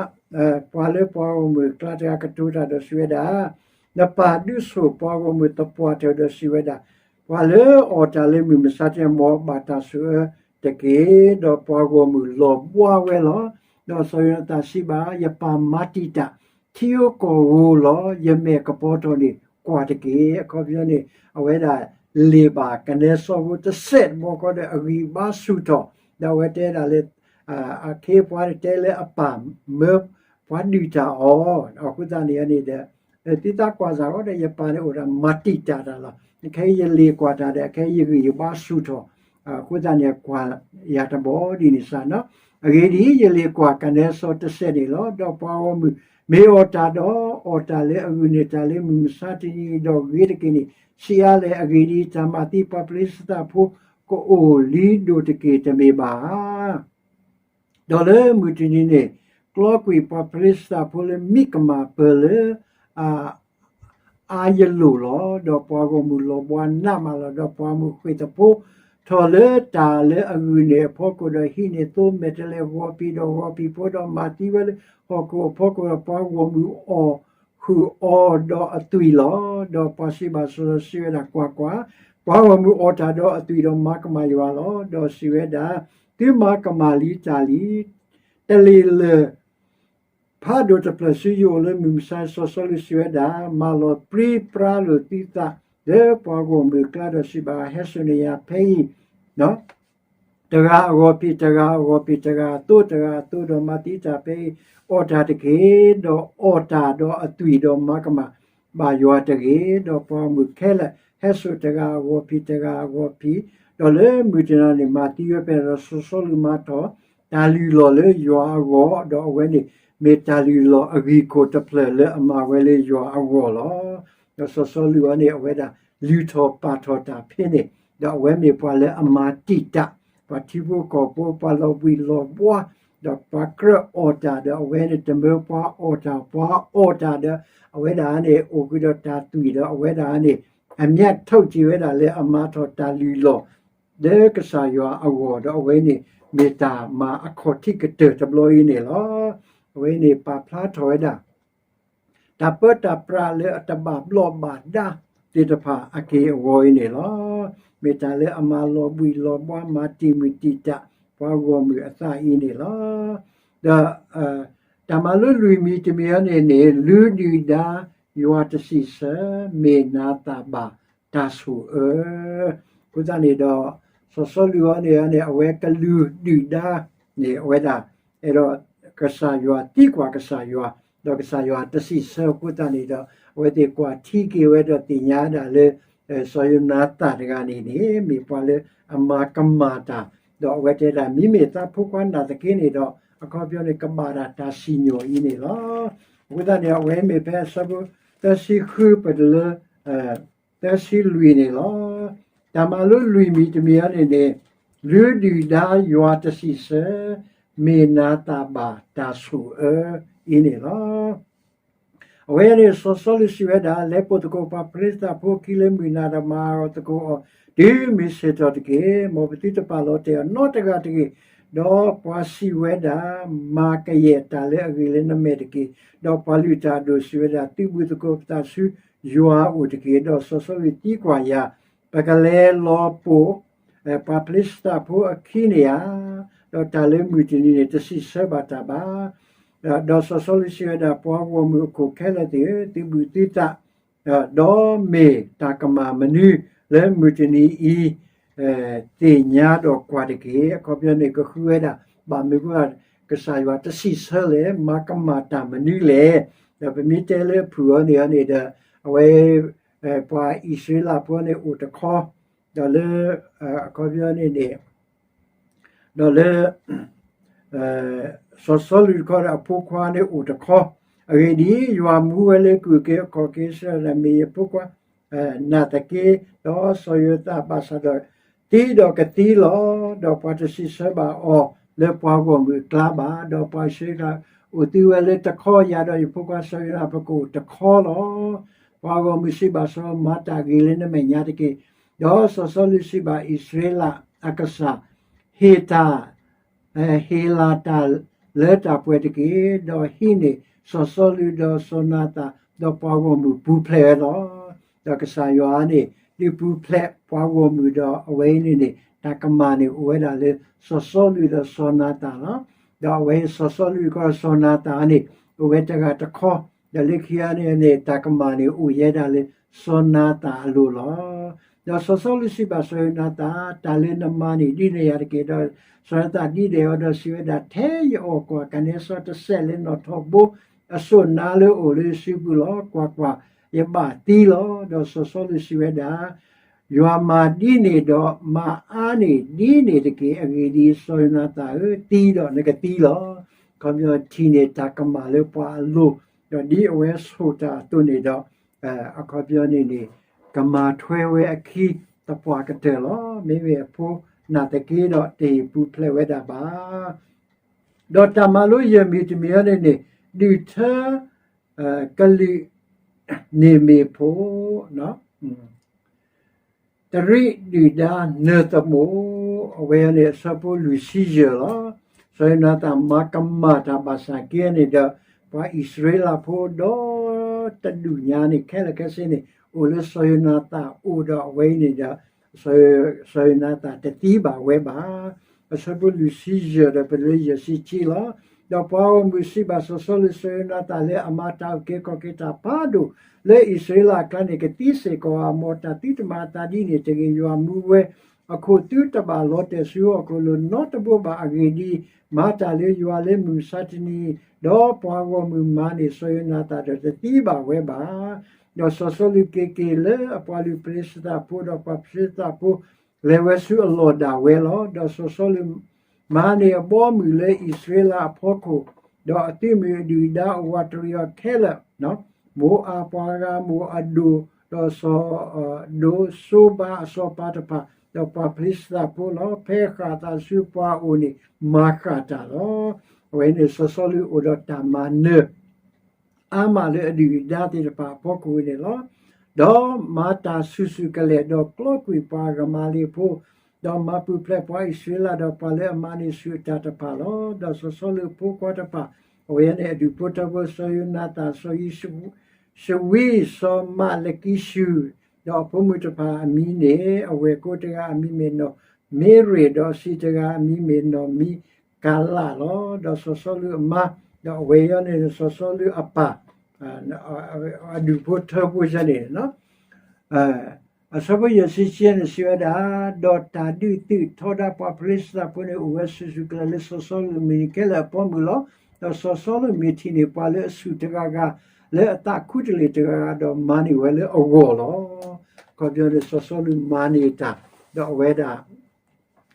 ပှၤလၢပှၤဂီၢ်မုၢ်အကျါတဂၤကတိၤတၢ်ဒီးစံးဝဲဒၣ်, နပၢ်ဒုးဆိၣ်ပှၤဂီၢ်မုၢ်သပှၢ်တၢၢ်ဒီးစံးဝဲဒၣ်, ပှၤလၢအီၣ်တၢ်လၢမုၢ်မဆါတနံၤ မ်အီၣ်ဘၣ်တၢ်ဆိၣ်အၢတက့ၢ်. ဒီးပှၤဂီၢ်မုၢ်လီၤဘှါဝဲလီၤ. ဒီးစီၤယိၤနၤသၣ်စံးဘၣ်, ယပၢ်မၤတံာ်တာ်ထံဧိၤကီၢ်ဧိၤလီၤ. ယမဲာ်ကပီၤထီၣ်န့ၣ် ကွၢ်တက့ၢ်. အခီပညီန့ၣ် အဝဲဒၣ်လ့ၣ်ဘၣ်ကနဲစီဖိတစဲးတဘျီဃီဒီး အဂံၢ်ဘါဆူၣ်ထီၣ်, ဒီးအဝဲတဲဒၣ်လၢ အခ့အပှၤန့ၣ်တဲလၢအပၢ်မၢပှၤဒုးတၢ်အီၤ, အဃိသတးန့ၣ်န့ၣ်ဒီး သုသးကွၢ်စ့ၢ်ကီးဒီး ယပၢ်န့ၣ်အိၣ်ဒီးမၤတံာ်တာ်တၢ်လီၤ. ခဲအံၤယလ့ၣ်ကွၢ်တၢ်ဒီး ခဲအံၤယဂံၢ်ယဘါဆူၣ်ထီၣ်, အဃိသတးန့ၣ် ကွၢ်ယၤတဘီဒ်န့ၣ်စ့ၢ်နီၤ. အဂ့ၢ်ဒ်အံၤ, ယလ့ၣ်ကွၢ်ကနဲစီတစဲးန့ၣ်လီၤ. ဒီးပှၤဂီၢ်မုၢ်မ့ၢ်အီၣ်တၢ်ဒီး အီၣ်တၢ်လၢအဂုာ်န့ၢ်တၢ်လၢမုၢ်မဆါတနံၤအံၤဒီးဂ့ၤတက့ၢ်န့ၣ် ဆံးအါလဲၣ်. အဂ့ၢ်ဒ်အံၤ, တၢ်မၤသံပှၤဖလံးစတံဖိကအိၣ်လံဒိၣ်တက့ၢ်တမ့ၢ်ဘၣ်ဧါ. ဒီးလၢမုၢ်တနံၤန့ၣ် ကျီကွံာ်ပှၤဖလံးစတံဖိလၢမံကမၣ်ပၢၢ်လၢ အ အါယလိာ်လီၤ. ဒီးပှၤဂီၢ်မုၢ်လီၤဘှါနးမးလီၤ. ဒီးပှၤမုၣ်ဃ့ၢ်သဖိထီၣ်လၢတၢ်လၢအဂုာ်န့ၢ်အဖီခိၣ်ဒီးဟံးန့ၢ်သိမဲာ်တဲးလဲးဂီၤဖံးဒီးဂီၤဖံးဖိဒီး မၤသံဝဲလၢဟီၣ်ခိၣ်အဖီခိၣ်ဒီး ပှၤဂီၢ်မုၢ်အီၣ်ဃုာ်အီၤဒီးအသွံၣ်လီၤ. ဒီးပှၤစံးဘၣ်စီၤစီလူးစံးဝဲဒၣ်, ကွၢ်ကွၢ်, ပှၤဂီၢ်မုၢ်အီၣ်တၢ်ဒီးအသွံၣ်ဒီးမၤကမၣ်ယွၤလီၤ. ဒီးစံးဝဲဒၣ်, သုမၤကမၣ်လံတၢ်လံ. တလ့ၣ်လၢၢ် ဖးဒိၣ်တဖျၢၣ်ဆူယအိၣ်လၢမုၢ်မဆါ. စီၤစီလူးစံးဝဲဒၣ်, မၤလီၤပြံပြါလိာ်သုသးလၢပှၤဂီၢ်မုၢ်အကျါဒီးစံးဘၣ်, ဟဲစိာ်န့ၢ်ယၤဖဲအံၤ တဂၤအဂီၢ်ဖံး, တဂၤအဂီၢ်ဖံး, တဂၤအသိတဂၤအသိ, ဒီးမၤသံတၢ်ဖဲအံၤ, အီၣ်တၢ်တက့ၢ်. ဒီးအီၣ်တၢ်ဒီးအသွံၣ်ဒီးမၤကမၣ်ဘၣ်ယွၤတဂ့ၤ. ဒီးပှၤဂီၢ်မုၢ်ခဲလၢာ်ဟဲစိာ်တဂၤအဂီၢ်ဖံး, တဂၤအဂီၢ်ဖံး, ဒီးလၢမုၢ်တနံၤန့ၣ် မၤသံဝဲဖဲန့ၣ်ဒီး စီၤစီလူးမၤထီၣ်တၢ်လုၢ်လီၢ်လၢယွၤအဂီၢ်, ဒီးအဝဲန့ၣ်မ့ၢ်တၢ်လုၢ်လီၢ်အဂံၢ်ခိၣ်တဖျၢၣ်လၢအမၤဝဲလၢယွၤအဂီၢ်လီၤ. ဒီးစီၤစီလူးအံၤန့ၣ် အဝဲဒၣ်လုၢ်ထီၣ်ပာ်ထီၣ်တၢ်ဖဲန့ၣ်, ဒီးအဝဲမ့ၢ်ပှၤလၢအမၤတံာ်တာ် ပှၤထံဖိကီၢ်ဖိ, ပှၤလီၤဘှံးလီၤဘှါ, ဒီးပှၤကြၢးအီၣ်တၢ်ဒီး အဝဲန့ၣ်တမၢပှၤအီၣ်တၢ်, ပှၤအီၣ်တၢ်ဒီး အဝဲဒၣ်န့ၣ် အိၣ်ဃုာ်ဒီးတၢ်သွံၣ်ဒီး အဝဲဒၣ်န့ၣ် အမျးထီၣ်က့ၤဝဲဒၣ်လၢအမၤထီၣ်တၢ်လုၢ်လီၢ် လၢကစၢ်ယွၤအဂီၢ်ဒီး အဝဲန့ၣ်မ့ၢ်တၢ်မၤအခီၣ်ထံးကတၢၢ်တဘျီအံၤန့ၣ်လီၤ. အဝဲန့ၣ်ပာ်ဖျါထီၣ်ဝဲဒၣ် တၢ်ပၢတၢ်ပြးလၢအတဘၣ်ဘျီၣ်ဘၣ်ဒါသ့ၣ်တဖၣ်အက့ၢ်အဂီၤအံၤန့ၣ်လီၤ. မ့ၢ်တၢ်လၢအမၤလီၤဘှံးလီၤဘှါ မၤတံာ်မုၢ်တံာ်တာ် ပှၤဂီၢ်မုၢ်အသးအံၤန့ၣ်လီၤ. ဒီး တၢ်မၤလိလွံၢ်မံၤတမံၤအံၤန့ၣ်န့ၣ် လုၢ်ဒုၣ်ဒါယွၤတစံးဆၢ မ့ၢ်နၤသၣ်ဘၣ်တၢ်ဆိၣ်အၢ အဃိသတးန့ၣ်ဒီး စီၤစီလူးအံၤန့ၣ်န့ၣ် အဝဲကလုၢ်ဒုၣ်ဒါန့ၣ် အဝဲဒၣ် အဲၣ်ဒိးကစၢ်ယွၤ သံကွၢ်ကစၢ်ယွၤ, ဒီးကစၢ်ယွၤတစံးဆၢအဃိသတးန့ၣ်ဒီး အဝဲသ့ၣ်ကွၢ်ထံက့ၤဝဲဒီးသ့ၣ်ညါဒၣ်လၢ စီၤယိၤနၤသၣ်တဂၤန့ၣ်န့ၣ် မ့ၢ်ပှၤလၢအမၤကမၣ်တၢ်, ဒီးအဝဲတဲဒၣ် မ့မ့ၢ်သးဖိခွါနာ်သက့န့ၣ်ဒီး အခီပညီန့ၣ် ကဘၣ်တၢ်တၢ်စံၣ်ညီၣ်အံၤန့ၣ်လီၤ. အဃိသတးန့ၣ် အဝဲမ့ၢ်ဖဲအဆၢဖိ သၢဆံဃု ပတုၤလၢ သၢဆံလွံၢ်န့ၣ်လီၤ. တၢ်မၤလိလွံၢ်မံၤတမံၤအံၤန့ၣ်န့ၣ် လုၢ်ဒုၣ်ဒါယွၤတစံးဆၢ မ့ၢ်နၤသၣ်ဘၣ်တၢ်ဆိၣ်အၢအံၤန့ၣ်လီၤ. အဝဲန့ၣ် စီၤစီလူးစံးဝဲဒၣ်, လဲၤပိာ်သကိးပှၤဖလ့ၡသးဖိအခံလၢမုၢ်နၤဒီးမၤအီၤသကိးအီၤ တုၤမုၢ်ဆ့ၣ်ထီၣ်တက့ၢ်. မ်ပသုတပာ်လီၤတဲာ်အီၤနီတဂၤတဂ့ၤ. ဒီးပှၤစံးဝဲဒၣ်, မၤကယဲၢ်တၢ်လၢအဂ့ၤလၢနမဲာ်တက့ၢ်. ဒီးပှၤလုၢ်တၢ်အဒိၣ်စံးဝဲဒၣ်, သုးဘူးသကိးပသးဆူယွၤအအိၣ်တက့ၢ်. ဒီးစီၤစီလူးသံကွၢ်ယၤ, ပကလဲၤလီၤပိာ် ပှၤဖလ့ၡသးဖိအခံန့ၣ်ဧါ. ဒီးတၢ်လၢမုၢ်တနံၤန့ၣ် တစံးဆၢဘၣ်တၢ်ဘၣ်. ဒီးစီၤစီလူးစံးဝဲဒၣ်, ပှၤဂီၢ်မုၢ်အခိၣ်ခဲလၢာ်သ့ၣ်ဧၢ, သုးဘူးသုသး, ဒီးမ့ၢ်တၢ်ကမၣ်မနုၤလၢမုၢ်တနံၤအံၤ သ့ၣ်ညါဒီးကွၢ်တက့ၢ်. အခီပညီန့ၣ် ကဃုဝဲဒၣ် ဘၣ်မနုၤအဃိ ကစၢ်ယွၤတစံးဆၢလဲၣ်, မၤကမၣ်တၢ်မနုၤလဲၣ်. ဒီးပမ့ၢ်တဲလၢအဖုၣ်အံၤန့ၣ်န့ၣ်ဒီး အဝဲ ပှၤအံၣ်စရ့လးဖိန့ၣ်အိၣ်တခီ, ဒီးလၢ အခီပညီန့ၣ်န့ၣ် ဒီးလၢ စီၤစီလူးတခီဒီးအဖိခွါန့ၣ်အိၣ်တခီ, အဂ့ၢ်ဒ်အံၤ, ယွၤမူဝဲလၢကုၢ်က့ၤအခီၣ်က့ၤစ့ၢ်ကီး မ့ၢ်ယဖိခွါ နာ်သက့, ဒီးစီၤယိၤနၤသၣ်ဘၣ်ဆၣ်ဒီး သံဒီးကသံလီၤ. ဒီးပှၤတစံးဆၢဘၣ်အီၤလၢပှၤဂီၢ်မုၢ်အကျါဘၣ်. ဒီးပှၤအံၣ်စရ့လးအိၣ်သုဝဲလၢတခီ, ယၤဒီးယဖိခွါစီၤယိၤနၤသၣ် ပကအိၣ်တခီလီၤ. ပှၤဂီၢ်မုၢ်စံးဘၣ်စီၤ မၤတၢ်ဂ့ၤလၢနမဲာ်ညါတက့ၢ်. ဒီးစီၤစီလူးစံးဘၣ်အံၣ်စရ့လးအကစၢ်, ဟ့ၣ်တၢ် ဟ့ၣ်လီၤတၢ်လၢတၢ်ပှဲၤတက့ၢ်. ဒီးဟံးန့ၢ်စီၤစီလူးဒီးစီၤနၤသၣ် ဒီးပှၤဂီၢ်မုၢ်ပူၤဖျဲးဝဲလီၤ. ဒီးကစၢ်ယွၤန့ၣ် ဒုးပူၤဖျဲးပှၤဂီၢ်မုၢ်ဒီးအဝဲအံၤန့ၣ်န့ၣ် တၢ်ကမၣ်န့ၣ်အိၣ်ဝဲဒၣ်လၢစီၤစီလူးဒီးစီၤနၤသၣ်လီၤ. ဒီးအဝဲစီၤစီလူးတခီစီၤနၤသၣ်န့ၣ် အိၣ်ဝဲတဂၤတခီ, ဒီးလၢခံဂၤန့ၣ်န့ၣ် တၢ်ကမၣ်န့ၣ်အိၣ်ယဲဒၣ်လၢစီၤနၤသၣ်အလိၤလီၤ. ဒီးစီၤစီလူးစံးဘၣ်စီၤယိၤနၤသၣ်, တၢ်လၢနမၤန့ၣ်ဒ်န့ၣ်ယၤတက့ၢ်. ဒီးစီၤနၤသၣ်ဒ်န့ၣ်အီၤဒီးစံးဝဲဒၣ်, ထဲယအီၣ်ကွၢ်ကန့ဆၢတစဲးလၢနီၣ်ထိးဘိ အစိၣ်နါလၢအအိၣ်လၢစုပူၤလီၤ. ကွၢ်ကွၢ်, ယဘၣ်သံလီၤ. ဒီးစီၤစီလူးစံးဝဲဒၣ်, ယွၤမၤဒ်န့ၣ်ဒီးမၤအါန့ၢ်ဒ်န့ၣ်တက့ၢ်. အဂ့ၢ်ဒ်အံၤ, စီၤယိၤနၤသၣ်ဧၢ, သံဒီးနကသံလီၤ. အခီပညီထံၣ်န့ၢ်တၢ်ကမၣ်လၢပှၤအလိၤ, ဒီးဒ်အဝဲဆိၣ်တၢ်အသိးန့ၣ်ဒီး အခီပညီန့ၣ်န့ၣ် ကမၤထွဲဝဲအခံသပှၢ်ကတၢၢ်လီၤ. မ့မ့ၢ်အဖိနာ်သက့ဒီး တဟ့ၣ်ပူၤဖျဲးဝဲဒၣ်ဘၣ်. ဒီးတၢ်မၤလိယဲၢ်မံၤတမံၤအံၤန့ၣ်န့ၣ် ဒုးထၢ ကလုာ်န့ၣ်မ့ၢ်ဖိ တရံးဒုၣ်ဒါနၢၤသမူ, အဝဲန့ၣ်အဆၢဖိလွံၢ်ဆံယဲၢ်လီၤ. စီၤယိၤနၤသၣ်မၤကမၣ်တၢ်ဘၣ်ဆၣ်က့န့ၣ်ဒီး ပှၤအံၣ်စရ့လးဖိဒီတဒူၣ်ညါန့ၣ် ခဲလၢာ်ခဲဆ့န့ၣ် အိၣ်လၢစီၤယိၤနၤသၣ်အအိၣ်ဒီးအဝဲအံၤန့ၣ်ဒီး စီၤယိၤနၤသၣ်တသံဘၣ်ဝဲဘၣ်. အဆၢဖိလွံၢ်ဆံယဲၢ်ဒီးပတုၤလၢယဲၢ်ဆံခံလီၤ. ဒီးပှၤဂီၢ်မုၢ်စံးဘၣ်စီၤစီလူး, စီၤယိၤနၤသၣ်လၢအမၤတၢ်အုၣ်က့ၤခီၣ်က့ၤတၢ်ဖးဒိၣ်လၢအံၣ်စရ့လးအကျါန့ၣ် ကသံစ့ၢ်ကီးဧါ. မ်တၢ်သုတမၤအသးဒ်န့ၣ်တဂ့ၤ. ယွၤမူဝဲအခိၣ်သုတဘၣ်လီၤတဲာ်ဆူဟီၣ်ခိၣ်လိၤနီတဘိဘၣ်. အဂ့ၢ်ဒ်အံၤ, မၤတၢ်လၢယွၤလၢမုၢ်မဆါတနံၤ, ဒီးပှၤဂီၢ်မုၢ်မၤန့ၢ်စီၤယိၤနၤသၣ်ဒီးတသံဘၣ်ဝဲဘၣ်. ဒီးစီၤစီလူးက့ၤက့ၤလၢအပှၤလုၢ်ပျ့ၤသးဖိဒီးပှၤဖလ့ၡသးဖိ လဲၤဝဲဆူအလီၢ်ဒၣ်ဝဲလီၤ. ဒီးစီၤစီလူးမၤန့ၢ်အဘီအမုၢ်လၢအံၣ်စရ့လးအဖီခိၣ်, ဒီးအသုးမုၢ်အဒုၣ်အဒါအိၣ်ဝးတရံးအီၤခဲလၢာ်, မိၤအၤပှၤဂၤမိၢ်အဒိၣ်, ဒီးစီၤဒိၣ်စိဘါအစီၤပၤတဖၣ်, ဒီးပှၤဖလ့ၡသးဖိလီၤ. ဖဲဃၣ်အသးဆူပှၤအအိၣ်န့ၣ် မၤဃၣ်တၢ်လီၤ. အဝဲန့ၣ်စီၤစီလူးအိၣ်ဒီးတၢ်မၤနၢၤ အါမးလၢအဒုၣ်အဒါသ့ၣ်တဖၣ်အဖီခိၣ်န့ၣ်လီၤ. ဒီးမၤတၢ်ဆူၣ်ဆူၣ်ကလဲာ် ဒီးကျီကွံာ်ပှၤကမၤလ့းဖိ, ဒီးမၤပူၤဖျဲးပှၤအံၣ်စရ့လး ဒီးပှၤလၢအမၤန့ၢ်ဆူၣ်အတၢ်တဖၣ်လီၤ. ဒီးစီၤစီလူးအဖိခွါတဖၣ်, အဝဲန့ၣ်အဒူၣ်ဖိထၢဖိ စီၤယိၤနၤသၣ်, စီၤယံၡ ၡဝံ, စီၤမးလကံၡူၣ်, ဒီးအဖိမုၣ်တဖၣ်အမံၤန့ၣ် အဝဲၢ်ကိတဂၤအမံၤမ့ၢ်နီၢ်မ့ရ့ၣ်, ဒီးအဆံးတဂၤအမံၤမ့ၢ်နီၢ်မံကၤလးလီၤ. ဒီးစီၤစီလူးအမါ, ဒီးအဝဲအံၤန့ၣ် စီၤစီလူးအပၢ်, အဒူၣ်ဖိထၢဖိယဲန့ၣ် အဆၢဖိယဲၢ်ဆံဆံန့ၣ်စံးဝဲဒၣ်, ဒီးတၢ်ဒုးသုးထီဒါပှၤဖလ့ၡသးဖိန့ၣ် အိၣ်ဝဲဆူၣ်ဆူၣ်ကလဲာ်လၢစီၤစီလူးအမဲာ်န့ၣ်ခဲလၢာ်အဖီမုၢ်လီၤ. ဒီးစီၤစီလူးမ့ၢ်ထံၣ်န့ၢ်ပှၤလၢအဆူၣ်တဂၤဂၤ, လၢအသးခူတလ့ၢ်တဂၤဂၤ, ဒီးမၤန့ၢ်ဝဲလၢအဂီၢ်လီၤ. အခီပညီန့ၣ် စီၤစီလူးမၤန့ၢ်တၢ်, ဒီးအဝဲဒၣ်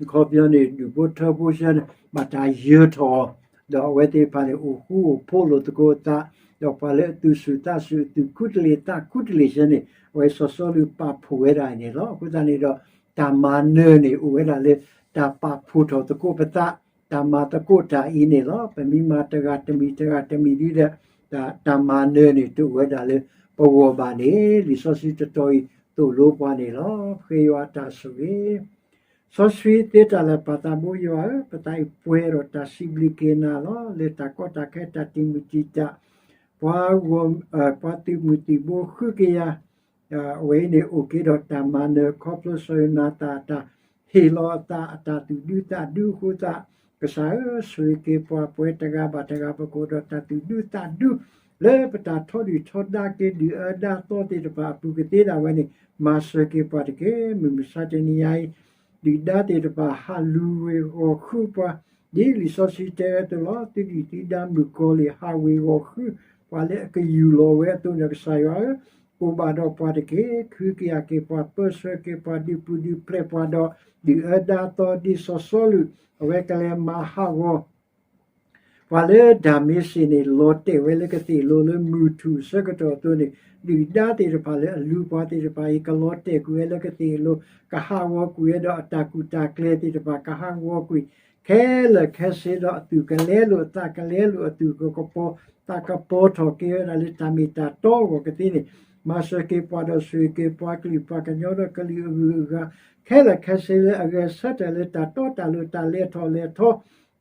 အခီပညီန့ၣ် ဒူၣ်ဖိထၢဖိဆၢန့ၣ် ဘၣ်တၢ်ယၢၤထီၣ်အီၤ, ဒီးအဝဲသ့ၣ်တဖၣ်န့ၣ် အိၣ်ဃူအိၣ်ဖိးလိာ်သကိးအသး, ဒီးပှၤလၢအသူၣ်ဆူၣ်သးဆူၣ် အသူၣ်ခူတလ့ၢ်သးခူတလ့ၢ်ဆၢန့ၣ် အဝဲစီၤစီလူးပာ်ဖှိၣ်ဝဲဒၣ်အံၤန့ၣ်လီၤ. အဃိသတးန့ၣ်ဒီး တၢ်မၤနၢၤန့ၣ် အိၣ်ဝဲဒၣ်လၢ တၢ်ပာ်ဖှိၣ်ထီၣ်သကိးပသး, တၢ်မၤသကိးတၢ်အံၤန့ၣ်လီၤ. ပမ့ၢ်မၤတဂၤတမံၤတဂၤတမံၤဒ်ဒီး တၢ်မၤနၢၤန့ၣ် တအိၣ်ဝဲဒၣ်လၢပဂီၢ်ဘၣ်န့ၣ် လံာ်စီဆှံတတီၤအံၤသိၣ်လိပှၤန့ၣ်လီၤ. ဃ့ယွၤအတၢ်ဆိၣ်ဂ့ၤ စီဆှံသ့တၢ်လၢာ် ပၢ်သးဘိယွၤဧၢ, ပသးအံၤပှဲၤဒီးတၢ်စံးဘျုးက့ၤနၤလီၤ. လၢတၢ်ကီတၢ်ခဲတၢ်တံာ်မုၢ်တံာ်တာ်, ပှၤဂီၢ်, ပှၤသုးမုၢ်သံၣ်ဘိဃုကယၤ, အဝဲအံၤန့ၣ် အိၣ်က့ၤဒီးတၢ်မၤနၢၤ ခီဖျိစီၤယိၤနၤသၣ်အတၢ်ဟ့ၣ်လီၤအသး အတၢ်သူၣ်ဒူသးဒူအဃိသတး, ကစၢ်ဧၢ, ဆိၣ်ဂ့ၤက့ၤပှၤပဝဲတဂၤဘၣ်တဂၤ ပကအိၣ်ဒီးတၢ်သူၣ်ဒူသးဒူ လၢပတၢ်ထီဒုၣ်ထီဒါက့ၤဒုၣ်အၢဒါသီသ့ၣ်တဖၣ်အပူၤကသ့ဒၣ်ဝဲန့ၣ် မၤစၢၤက့ၤပှၤတက့ၢ်. မုၢ်မဆါတနံၤညါအံၤ ဒုၣ်ဒါသ့ၣ်တဖၣ်ဟးလူၤဂ့ၢ်ဂီၢ်ဃုပှၤ, ဒ်လံာ်စီဆှံတဲဝဲအသိးလီၤ. သုဒုၣ်သုဒါမုၣ်ကီၤလံၢ် ဟးဝ့ၤဂီၢ်ဃု ပှၤလၢအကယူၢ်လီၤဝဲအသိးန့ၣ် ကစၢ်ယွၤဧၢ, အိၣ်ဘၣ်ဒီးပှၤတက့ၢ်. ကဟုကယာ်က့ၤပှၤ, ပၢဆှၢက့ၤပှၤ, ဒုးပူၤဒုးဖျဲးပှၤဒီး ဒုၣ်အၢဒါသီ ဒ်စီၤစီလူး အဝဲကလဲၤမၤဟးဂီၤ ပှၤလၢဒၤမ့းစ့းန့ၣ် လီၤတဲာ်ဝဲလၢကသ့ၣ်အလိၤ လၢမုၢ်ထူၣ်အဆၢကတီၢ်အသိးန့ၣ်, ဒုၣ်ဒါသ့ၣ်တဖၣ်လၢအလူၤပှၤသ့ၣ်တဖၣ်အံၤ ကလီၤတဲာ်ကွံာ်ဝဲလၢကသ့ၣ်အလိၤ, ကဟးဂီၤကွံာ်ဝဲဒီးအတၢ်ကူၣ်တၢ်ကျဲသ့ၣ်တဖၣ် ကဟးဂီၤကွံာ် ခဲလၢာ်ခဲဆ့ဒီး အသူၣ်ကလဲလိာ်အသးကလဲလိာ် အသူၣ်ကကပီၤသးကပီၤထီၣ်က့ၤဝဲဒၣ်လၢတၢ်မ့ၢ်တၢ်တီအဂီၢ်ကသ့န့ၣ်, မၤစၢၤက့ၤပှၤဒီးဆိၣ်ဂ့ၤက့ၤပှၤကလုာ်ပှၤကညီဒီးကလုာ်အဂုၤအဂၤ ခဲလၢာ်ခဲဆ့လၢအဂဲၤဆၢထၢၣ်လၢတၢ်တီတၢ်လိၤ တၢ်လဲၤထီၣ်လဲၤထီ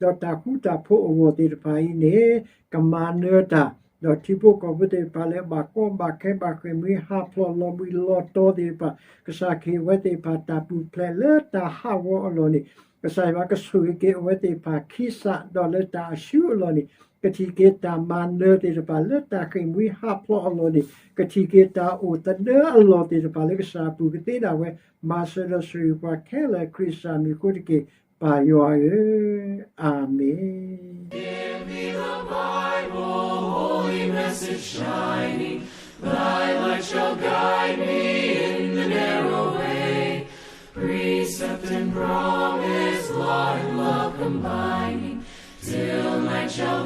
ဒီးတၢ်ဃူတၢ်ဖိးအဂီၢ်သ့ၣ်တဖၣ်အံၤန့ၣ် ကမၤနၢၤတၢ်, ဒီးထံဖိကီၢ်ဖိသ့ၣ်တဖၣ်လၢဘၣ်ကီဘၣ်ခဲဘၣ်ဃ့ၢ်မှံဟးဖျိးလီၤဘှံးလီၤတီၤသ့ၣ်တဖၣ်, ကစၢ်ခ့အဝဲသ့ၣ်တဖၣ်တၢ်ပူၤဖျဲးလၢတၢ်ဟးဂီၤအလီၢ်န့ၣ်, ကစၢ်ယွၤကဆိၣ်ဂ့ၤက့ၤအဝဲသ့ၣ်တဖၣ်ခံစး ဒီးလၢတၢ်အရှုံးအလီၢ်န့ၣ် ကထံၣ်က့ၤတၢ်မၤနၢၤသ့ၣ်တဖၣ် လၢတၢ်ဃ့ၢ်မှံဟးဖျိးအလီၢ်န့ၣ် ကထံၣ်က့ၤတၢ်အိၣ်သဒၢအလီၢ်သ့ၣ်တဖၣ်လၢကစၢ်အပူၤကသ့ဒၣ်ဝဲ, မၤစၢၤဒီးဆိၣ်ဂ့ၤပှၤခဲလၢာ်ခရံာ်ကစၢ်မံၤအဃိတက့ၢ်, ပၢ်ယွၤဧၢ, အၤမ့ၣ်. Give me the Bible, holy message shining, thy light shall guide me in the narrow way. Precept and promise, law and love combining, till night shall